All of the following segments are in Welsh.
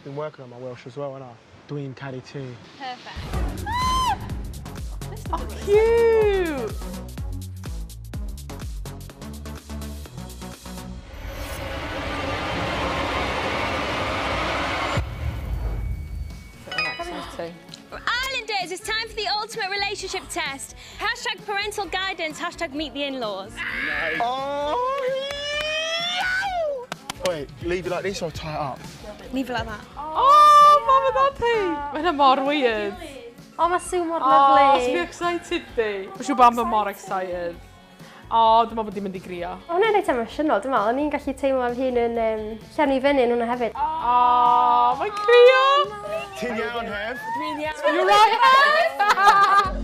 Been working on my Welsh as well, haven't I? Dwi'n caru ti. Perfect. Oh, cute! Exciting. Islanders, it's time for the ultimate relationship test. Hashtag parental guidance, hashtag meet the in-laws. Nice. Oh, yeah! Wait, leave it like this or tie it up? Leave it like that. Oh, mam a dad hi! Mae hynna mor weird. Oh, mae Sue mor lovely. Oh, sy'n excited di. Mae'n siŵr bod Amber mor excited. O, dwi'n meddwl bod hi'n mynd i grio. O, hwnna'n reit emosiynol, dwi'n meddwl. O'n i'n gallu teimlo am hun yn llenwi fyny yn hwnna hefyd. O, mae'n crio! Ti'n iawn, Hef? Dwi'n iawn. You're right, Hef!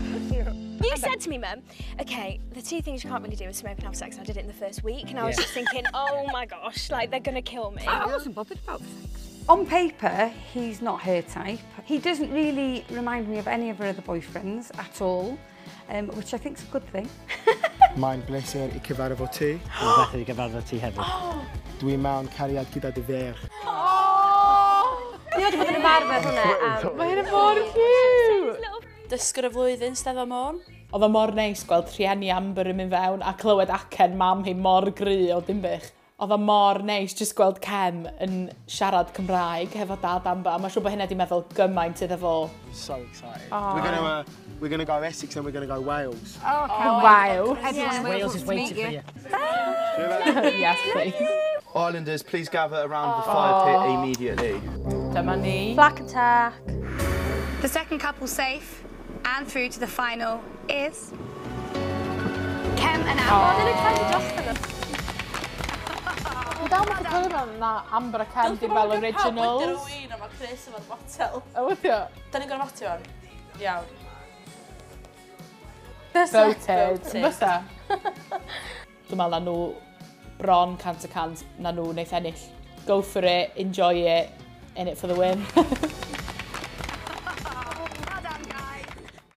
You said to me, Mum, okay, the two things you can't really do is smoke and have sex, and I did it in the first week, and I was just thinking, oh my gosh, like, they're gonna kill me. I wasn't bothered about the sex. On paper, he's not her type. He doesn't really remind me of any of her other boyfriends at all, which I think's a good thing. Mae'n bleser i cyfarfod ti. Mae'n bleser i gyfarfod ti hefyd. Dwi mewn cariad gyda dy ferch. Dwi wedi bod yn ymarfer hwnna. Mae hyn yn mor cute! Dysgwr y flwyddyn, Steddfod Môn. Oedd o mor neis gweld rhieni Amber yn mynd fewn a clywed acen mam hi mor gry o Dinbych. Oedd o mor neis jyst gweld Kem yn siarad Cymraeg hefo dad Amber, a mae'n siŵr bod hynna wedi meddwl gymaint iddo fo. So excited. Oh. We're gonna go Essex and we're gonna go Wales. Oh, okay. Wow. Everyone in Wales is waiting for you. Yes, please. Islanders, please gather around the fire pit immediately. Dyma ni. Black attack. The second couple safe and through to the final is Kem and Amber. Dwi'n dal methu coelio na Amber a Kem di fel originals. Pawb win a mae Chris efo'r botel. O, ydi o? Da ni'n gorfod fotio hwn? Iawn. Voted. Fysa. Dwi'n meddwl na nhw bron 100% na nhw wneith ennill. Go for it, enjoy it, in it for the win.